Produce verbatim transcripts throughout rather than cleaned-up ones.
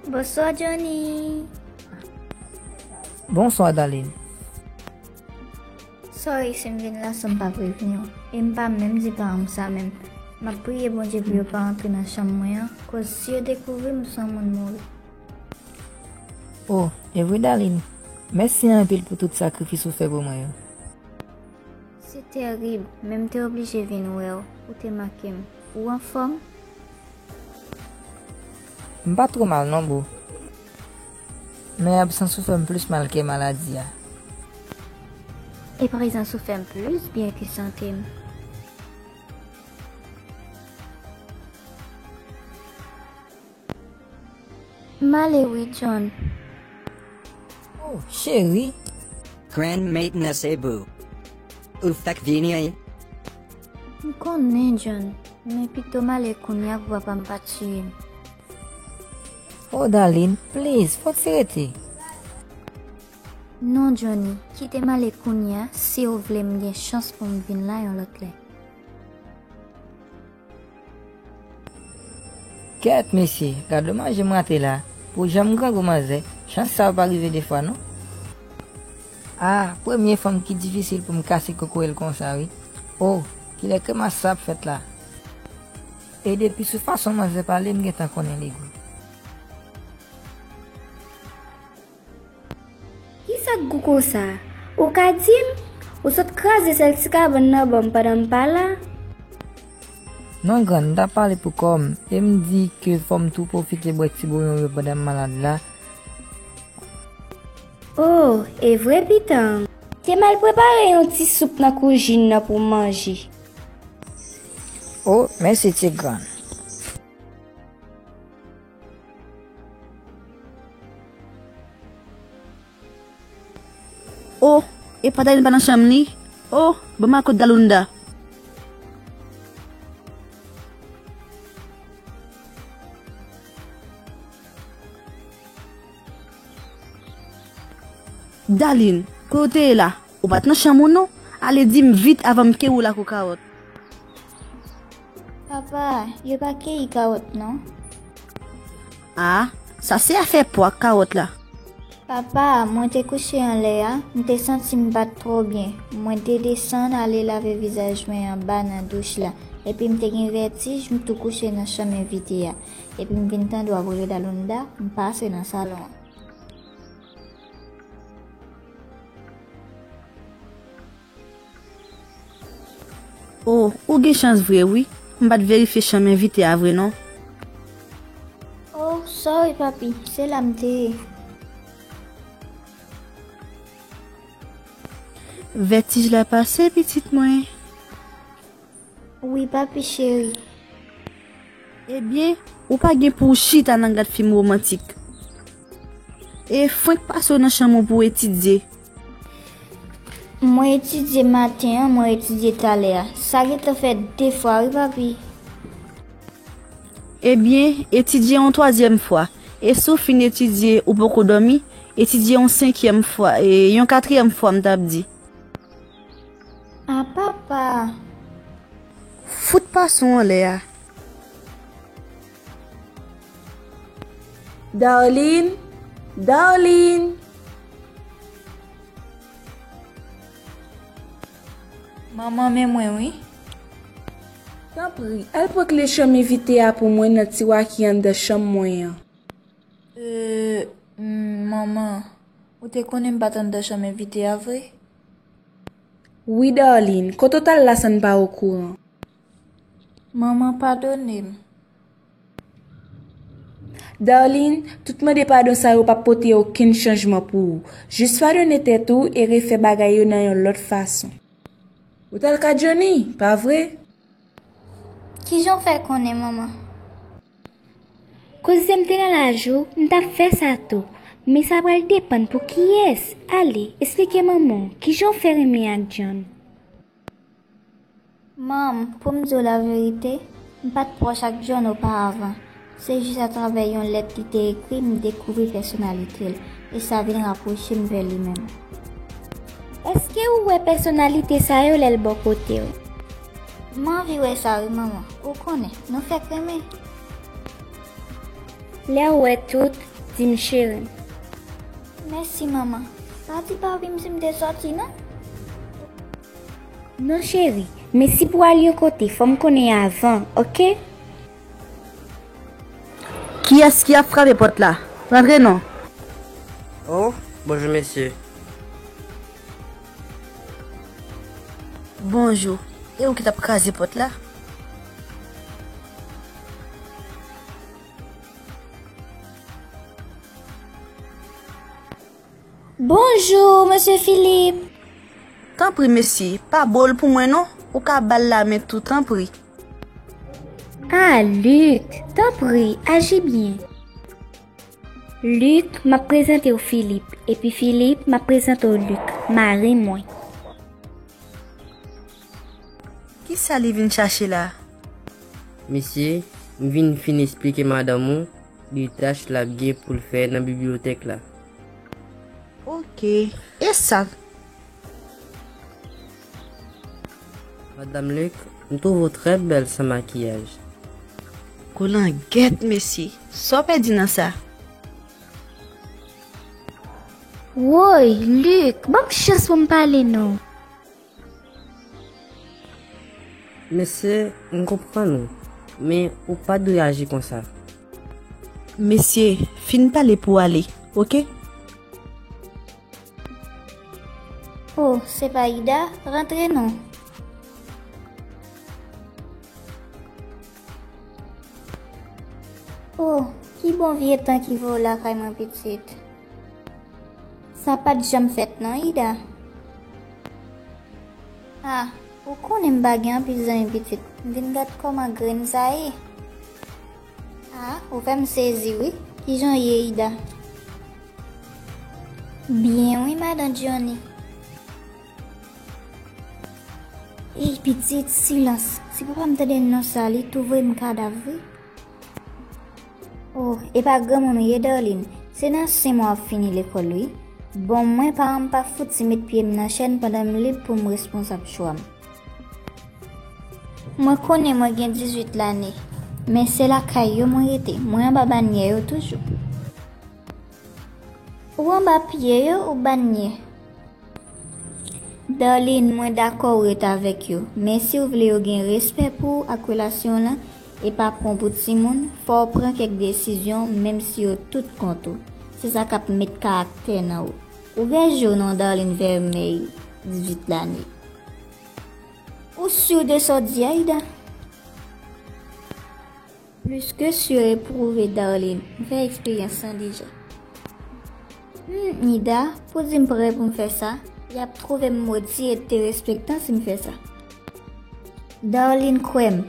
Bonswa, Johnny. Bonswa, Darline. Sorry si m vin la san m pa prevni w. E m pa menm di paran m sa menm. M ap priye Bondye pou yo pa antre nan chanm mwen an, koz si yo dekouvri m, m se yon moun mouri. Oh, e vre, Darline. Mèsi anpil pou tout sakrifis ou fè pou mwen yo. Se terib, men m te oblije vin wè w, ou te manke m. Ou anfòm? M pa twò mal non, boo. Men absans ou fè m plis mal ke maladi a. E prezans ou fè m plis byen ke sante m. M ale wi, John. Oh, cheri. Grand Maintenance e boo. Ou fèk vini, wi. M konnen, John, men pito m ale kounye a pou papa m pa tiye m. Oh, Darline, please, fò ti rete. Non, Johnny, kite m ale kounye a, si w vle m gen chans pou m vin la yon lòt lè. Kèt, mesye, gad domaj m rate la. Pou jan m grangou manzè, chans sa yo pa rive de fwa, non. Ah, premye fanm ki difisil pou m kase kokoye l konsa, wi. Oh, kilè kremas sa ap fèt la? E depi sou fason manzè pale, m gentan konnen li gou. Kisa k gou konsa? Ou ka di m? Ou sot kraze sèl ti kabann nan ban m pandan m pa la? Non, grann, m t ap pale pou kò m, e m di ke fò m tou pwofite bwè ti bouyon yo pandan m malad la. Oh, e vre, pitan? Te m al prepare yon ti soup nan koujin nan pou w manje. Oh, mèsi, ti grann. Oh, e pa Darline pa nan chanm li? Oh, ban m al kot Dalunda. Darline, kote w te ye la? Ou pa t nan chanm ou non? Ale di m vit avan m keyi w lakou kawòt. Papa, yo pa keyi kawòt non. Ah, sa se afè po ak kawòt la. Papa, mwen te kouche anlè a, m te santi m pa t twò byen. Mwen te desann ale lave vizaj mwen anba nan douch la, epi m te gen vètij, m tou kouche nan chanm envite a. Epi m vin tande w ap rele Dalunda, m pase nan salon an. Oh, ou gen chans vre wi. M pa t verifye chanm envite a vre non. Oh, sorry papi, se la m te ye. Vètij la pase, pitit mwen. Wi, papi cheri. Ebyen, ou pa gen pou w chita nan gad fim womantik. E fwenk pase w nan chanm ou pou w etidye. Mwen etidye maten an, mwen etidye talè a. Sa gentan fè de fwa wi, papi. Ebyen, etidye yon twazyèm fwa. E si w fin etidye, ou poko dòmi, etidye yon senkyèm fwa, e yon katriyèm fwa, m t ap di. A papa! Fout pase w anlè a. Darline! Darline! Manman, men mwen wi. Tanpri, al pran kle chanm envite a pou mwen nan tiwa ki anndan chanm mwen an. Euh, m, manman, ou te konnen m pa t anndan chanm envite a vre? Wi, Darline, kote w t al la san n pa okouran? Manman, padone m. Darline, tout mande padon sa yo p ap pote okenn chanjman pou ou. Jis padone tèt ou e refè bagay yo nan yon lòt fason. Ou t al ka Johnny, pa vre? Kijan w fè konnen, manman? Kounye a m te nan laj ou, m t ap fè sa tou. Men sa pral depann pou kiyès. Ale, esplike manman w kijan w fè renmen ak John. Manm, pou m di w laverite, m pa t pwòch ak John oparavan. Se jis atravè yon lèt li te ekri m dekouvri pèsonalite l, e sa vin rapwoche m vè li menm. Èske ou wè pèsonalite sa yo lè l bò kote w? M anvi wè sa wi, manman. Ou konnen, nou fèk renmen. Lè w wè tout, Di m, cheri m. Mèsi, manman. Pa di papi m si m te sòti, non. Non, cheri, men si pou al yon kote, fò m konnen avan, oke? Kiyès ki ap frape pòt la? Rantre non. Oh, bonjou, mesye. Bonjou. E ou ki t ap kraze pòt la? Bonjou, mesye Filip. Tanpri, mesye, pa bo l pou mwen non. Ou ka ba l lamen tou, tanpri. Ah, Lik, tanpri, aji byen. Lik, m ap prezante w Filip, epi Filip, m ap prezante w Lik, mari mwen. Kisa li vin chache la? Mesye, m vin fin esplike madanm ou de tach l ap gen pou l fè nan bibliyotèk la. Oke, e sa? Madanm Lik, m twouve w trè bèl san makiyaj. Koulangèt, mesye, sa w pèdi nan sa? Woy, Lik, ban m chans pou m pale non. Mesye, m konprann ou, men ou pa dwe aji konsa. Mesye, fin pale pou w ale, oke? Oh, se pa Ida, rantre non. Oh, ki bon vye tan ki voye w lakay mwen, pitit. Sa pa t janm fèt non, Ida. Ah, ou konnen m pa gen anpil zanmi pitit. M vin gad kòman grenn sa ye. Ah, ou fè m sezi wi. Kijan w ye, Ida? Byen wi, madan Johnny. Ey, pitit, silans. Si papa m tande non sa, li tou voye m kadav wi. Oh, e pa granmoun ou ye, Darline. Se nan sis mwa w ap fini lekòl wi. Bon, mwen, paran m pa fouti met pye m nan chèn pandan m lib pou m responsab chwa m. Mwen konnen mwen gen dizuit lane, men se lakay yo mwen rete. Mwen anba banyè yo toujou. Ou anba pye yo ou banyè? Darline, mwen dakò w ret avèk yo, men si w vle yo gen respè pou w ak relasyon w lan, e pa pran w pou timoun, fò w pran kèk desizyon, menm si yo tout kont ou. Se sa k ap met karaktè nan ou. Ou gen je w non, Darline Vermeil, dizuit lane. Ou si de sa w di a, Ida? Plis ke si, epwouve, Darline. M fè eksperyans lan deja. Hmm, Ida, pou di m prè pou m fè sa, y ap twouve m modi e derespektan si m fè sa. Darline, kwè m,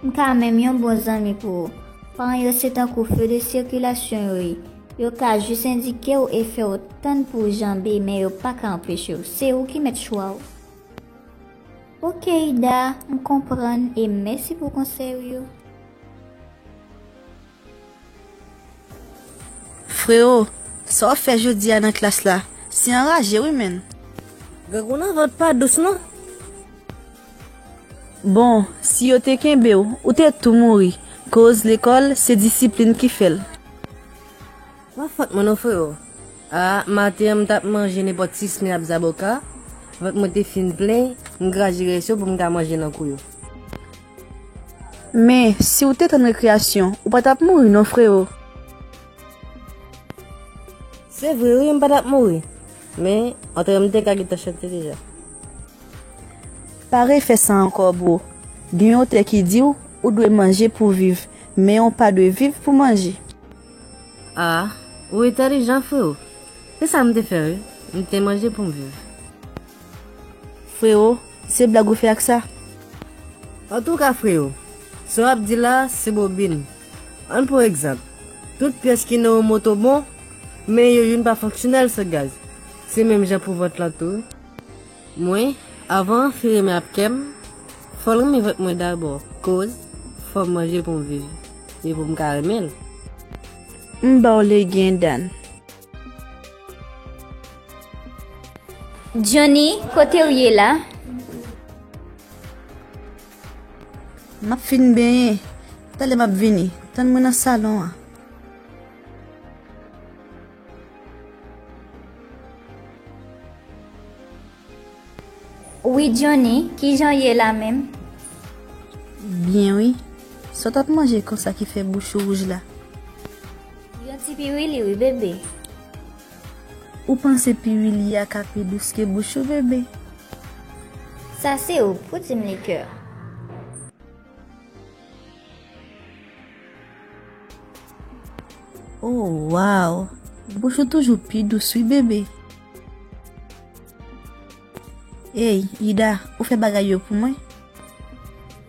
m ka menm yon bon zanmi pou ou. Paran yo se tankou feu de sirkilasyon yo ye. Yo ka jis endike w e fè w tann pou w janbe, men yo pa ka anpeche w. Se ou ki mèt chwa w. Oke, Ida, m konprann e mèsi pou konsèy ou yo. Freo, sa w ap fè jodi a nan klas la? Se anraje wi, menn. Grangou nan vant pa dous non. Bon, si yo te kenbe w, ou te tou mouri, koz lekòl se disiplin ki fè l. Pa fòt mwen non, freo. A, maten an m t ap manje nenpòt sis men ap zaboka, vant mwen te fin plen, m kraze rès yo pou m ka manje nan kou yo. Men, si w te tann rekreyasyon, ou pa t ap mouri non, freo. Se vre wi, m pa t ap mouri. Men, antre m te ka gentan chante deja. Pa refè sa ankò, bro. Gen yon otè ki di w, ou dwe manje pou w viv, men w pa dwe viv pou manje. A, ou entèlijan, freo. Se sa m te fè wi. M te manje pou m viv. Freo, se blag ou fè ak sa? Antouka, freo, sa w ap di la, se bobin. Ann pran egzanp. Tout pyès ki nan yon moto bon, men yo youn pa fonksyonèl san gaz. Se menm jan pou vant lan tou wi. Mwen, avan anfin renmen ap kè m, fò l renmen vant mwen dabò, koz fò m manje pou m viv, e pou m ka renmen l. M ba w legen, Dan. Johnny, kote w ye la? M ap fin benyen. Talè m ap vini. Tann mwen nan salon an. Wi, Johnny, kijan w ye la menm? Byen wi. Sa w t ap manje konsa ki fè bouch ou wouj la? Yon ti piwili wi, bebe. Ou panse piwili a ka pi dous ke bouch ou, bebe? Sa se ou pou di m li, kè. Oh, waw! Bouch ou toujou pi dous wi, bebe. Ey, Ida, ou fè bagay yo pou mwen?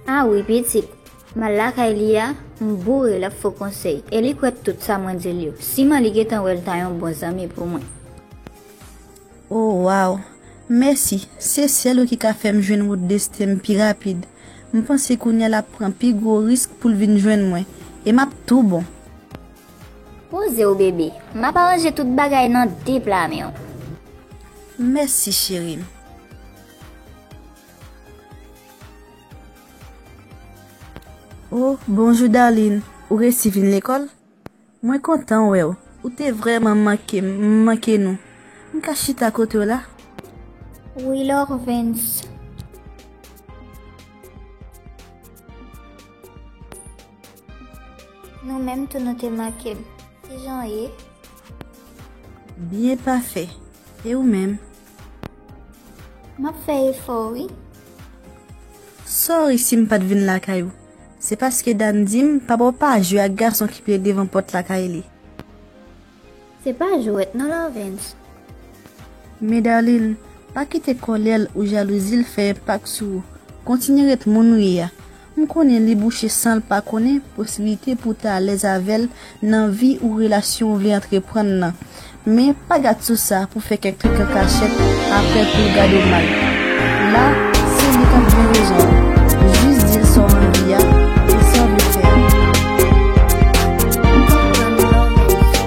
A wi, pitit. M al lakay li a, m boure l ap fè w konsèy. E li kwè tout sa mwen di l yo. Siman li gentan wè l ta yon bon zanmi pou mwen. Oh, waw! Mèsi. Se sèl ou ki ka fè m jwenn wout desten m pi rapid. M panse kounye a l ap pran pi gwo risk pou l vin jwenn mwen. E m ap tou bon. Poze w, bebe. M ap aranje tout bagay nan de pla men w. Mèsi, cheri m. Oh, bonjou, Darline. Ou resi vin lekòl? Mwen kontan wè w. Ou te vrèman manke m, m manke nou. M ka chita kote w la? Wi, Lorvens. Nou menm tou nou te manke m. Kijan w ye? Byen, pafè. E ou menm? M ap fè efò wi. Sorry si m pa t vin lakay ou. Se paske Dan di m pa ba w pa jwe ak gason ki plede devan pòt lakay li. Se pa jwèt non, Lorvens. Men Darline, pa kite kòlè l ou jalouzi l fè enpak sou ou. Kontinye ret moun ou ye a. M konnen li bouche san l pa konnen posiblite pou w ta alèz avè l nan vi ou relasyon ou vle antreprann nan. Men pa gad sou sa pou fè kèk trik an kachèt apre pou l gade w mal. La, se li k ap gen rezon an. Jis di l sa w anvi a e sa w vle fè a. M konprann, Lorvens.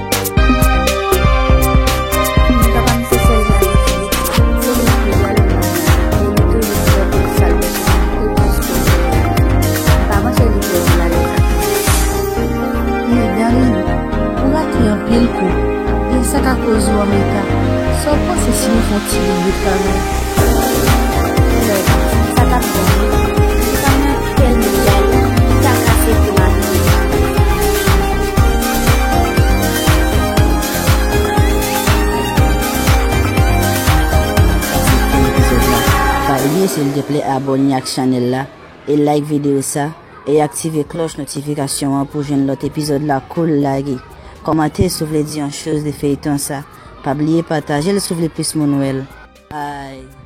Papa m se sèl zanmi ki li. Se li ki pral nan men an, e li toujou prè pou l salve sou mwen, e plis ke m pa panse li fè yon bagay sa. Men, Darline, ou rate anpil kou. E sa ka koz ou anmeta. Sa w panse si nou fè yon ti bout travay? Lè, sa t ap bon wi. Sa mwen tèlman jalou, li ta kase pou m ap viv. Pase fèm epizòd la. Pa bliye, silteplè, abòne ak chanèl la e like videyo sa e aktive klòch notifikasyon an pou jwenn lòt epizòd la kou l lage. Kòmante si w vle di yon choz de feyton sa. Pa bliye pataje l si w vle plis moun wè l. Bye.